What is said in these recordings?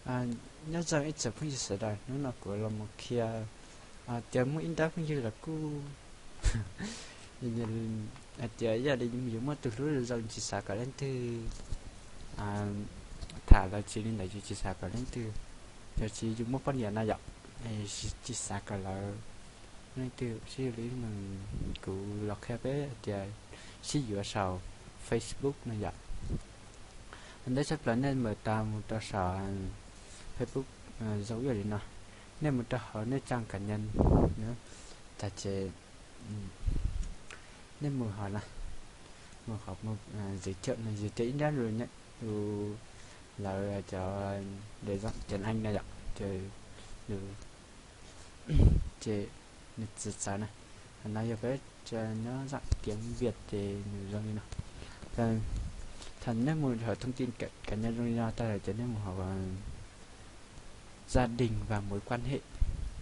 Nyob zoo ib tsoom phooj ywg sawv daws, hnub no kuv los mus qhia tias muaj ib nrab phooj ywg los kuj hais tias yog li yus muaj tus hlub zoo tsis xav kom leej twg tham lawv, tsis li ntawd yus tsis xav kom leej twg, yog tsis yus muaj poj niam na yom, tsis xav kom lawv, leej twg sib yuav li. Kuv los qhia peb hais tias sib yuav saum Facebook no yom. Ntawd tshaj plaws nej mam tas mus rau saum Facebook zoo ib yam li no. Nej mus rau hauv nej tsaaj kas nyas, tag ces nej mus hauv na, mus qhov mus zis thiab no, zis thiab ib nrab lus, lawv cov de zaj tias leej na yom, ces nws txawv txawv na. Qhov no yog peb nyob zaj tias vias ces nws zoo li no. Thaum nej mus hauv thoob tin kas nyas zoo li no tag lawm ces nej mus hauv gia đình và mối quan hệ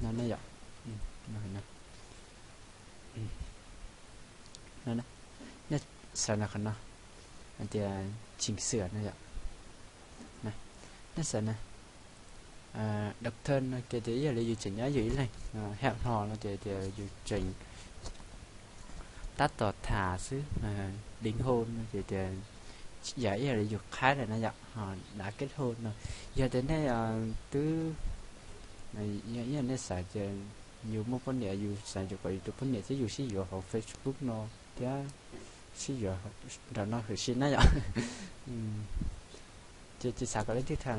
no na yom. Nej xav qhov no hais tias chỉnh sửa no yom. Nej xav na, độc thân no ces tias ib yam li yus tseem nyob yus ib leeg, hẹn hò no ces tias yus tseem tab tom tham xwb, lim hau no ces tias yam ib yam li yus qhaib lawm na yom, ho đã kết hôn no. Yog tias nej twb, yog ib yam nej xav tias yus muaj poj niam, yus xav yuav kom yus tus poj niam thiab yus sib yuav hauv Facebook no thiab sib yuav nram no huv si na yom. Ces tsis xav kom leej twg tham,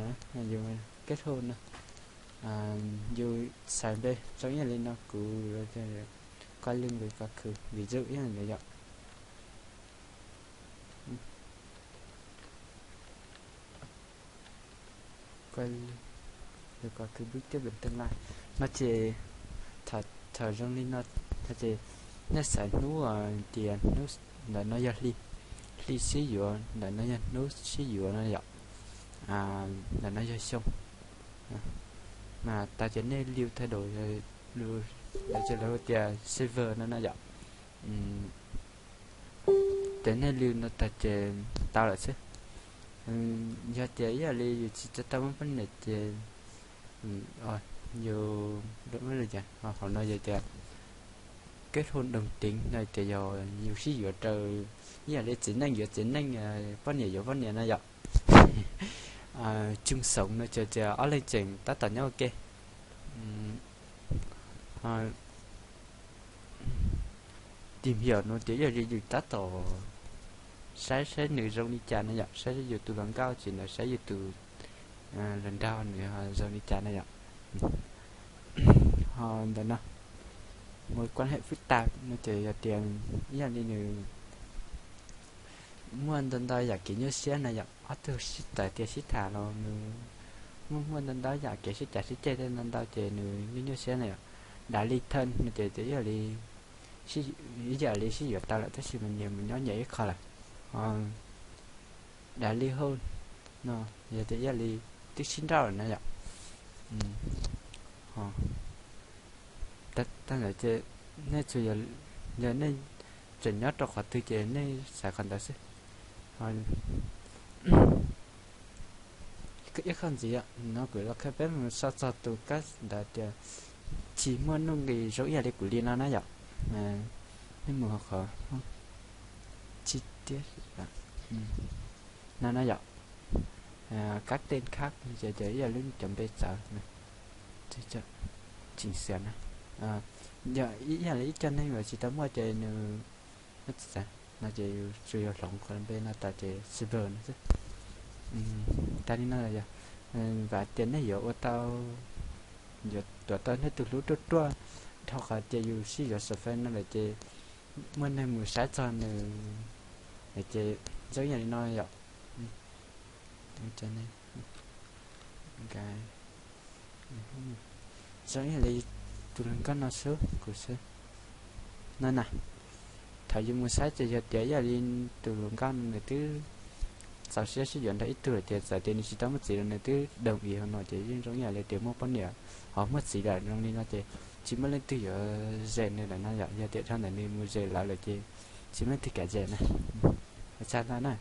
yus kết hôn no, yus xaiv npe zoo ib yam li no, kuv coi lwm lwm koj khwv ví dụ ib yam li yom. Lwm koj khwv bước tiếp đến tương lai no ces thaum zoo li no ces nej xaiv hnub tias hnub ntawm no yog hli, hli sib yuav, ntawm no yog hnub sib yuav no yom, ntawm no yog xyoo. Mas tas ces nej lưu thay đổi, lawv ces lawv hu tias server no no yom. Ces nej lưu no tag ces tau lawm xwb. Yog tias ib yam li yus tsis tau muaj poj niam ces yus, hauv no yog tias kết hôn đồng tính no ces yog yus sib yuav rau, ib yam li txiv neej yuav txiv neej, poj niam yuav poj niam na yom. Chung sống no ces tias ob leeg tseem tab tom nyob ua ke. Tìm hiểu no ces yog li yus tab tom saib saib nws zoo li cas na yom, saib yus tus hluas nkauj ces ntawd saib yus tus hluas nraug nws zoo li cas na yom. Ho ntawm no mối quan hệ phức tạp no ces yog tias ib yam li nws muaj ntau ntau yam kev nyuaj siab na yom, ob tug sib txawv tias sib tham los nws muaj muaj ntau ntau yam kev sib cav sib ceg thiab ntau ntau ces nws nyuaj nyuaj siab na yom. Đã ly thân no ces tias ib yam li, ib yam li sib yuav tau lawm tab sis mas nyias mus nyob nyias ib qho lawm. Đã ly hôn no yog tias ib yam li twb sib nrauj lawm na yom. Tag ntawd ces nej tsuas yog, yog nej tseem nyob rau qhov twg ces nej xaiv qhov ntawd xwb. Ib qho ntxiv no kuv los qhia peb mus so txog tus kab ntawd tias tsis muaj nuj nqis zoo ib yam li kuv li no na yom. Nej mus qhov chi tiab no na yom, các tên khác ces tias ib yam li cov npe txawv, chỉnh sửa na. Yog ib yam li ib co neeg uas tsis tau muaj ces nws no ces tsuas yog hloov qhov npe no tas ces server no xwb. Tas li no yog vam tias nej yuav ua tau, yuav tuav tau nej tus hlub ruaj ruaj, dhau qhov tias yus sib yuav saum fej no lawm ces muaj neeg mus saib txog nws lawm ces zoo yam li no yom. Zoo ib yam li tus hluas nkauj no xwb kuv xwb no na. Thaum yus mus saib ces yog tias ib yam li tus hluas nkauj no nws twb txaus siab sib yuav nrog ib tug lawm ces txawm tias nws tsis tau muaj txiv los nws twb đồng ý hauv no ces yeej zoo ib yam li tias muaj poj niam ho muaj txiv lawm zoo li no ces tsis muaj leej twg yuav zes nws lawm no yom. Yog tias dhau ntawm nws mus zes lawv lawm ces tsis muaj leej twg kam zes na. Ua tsaug ntau na.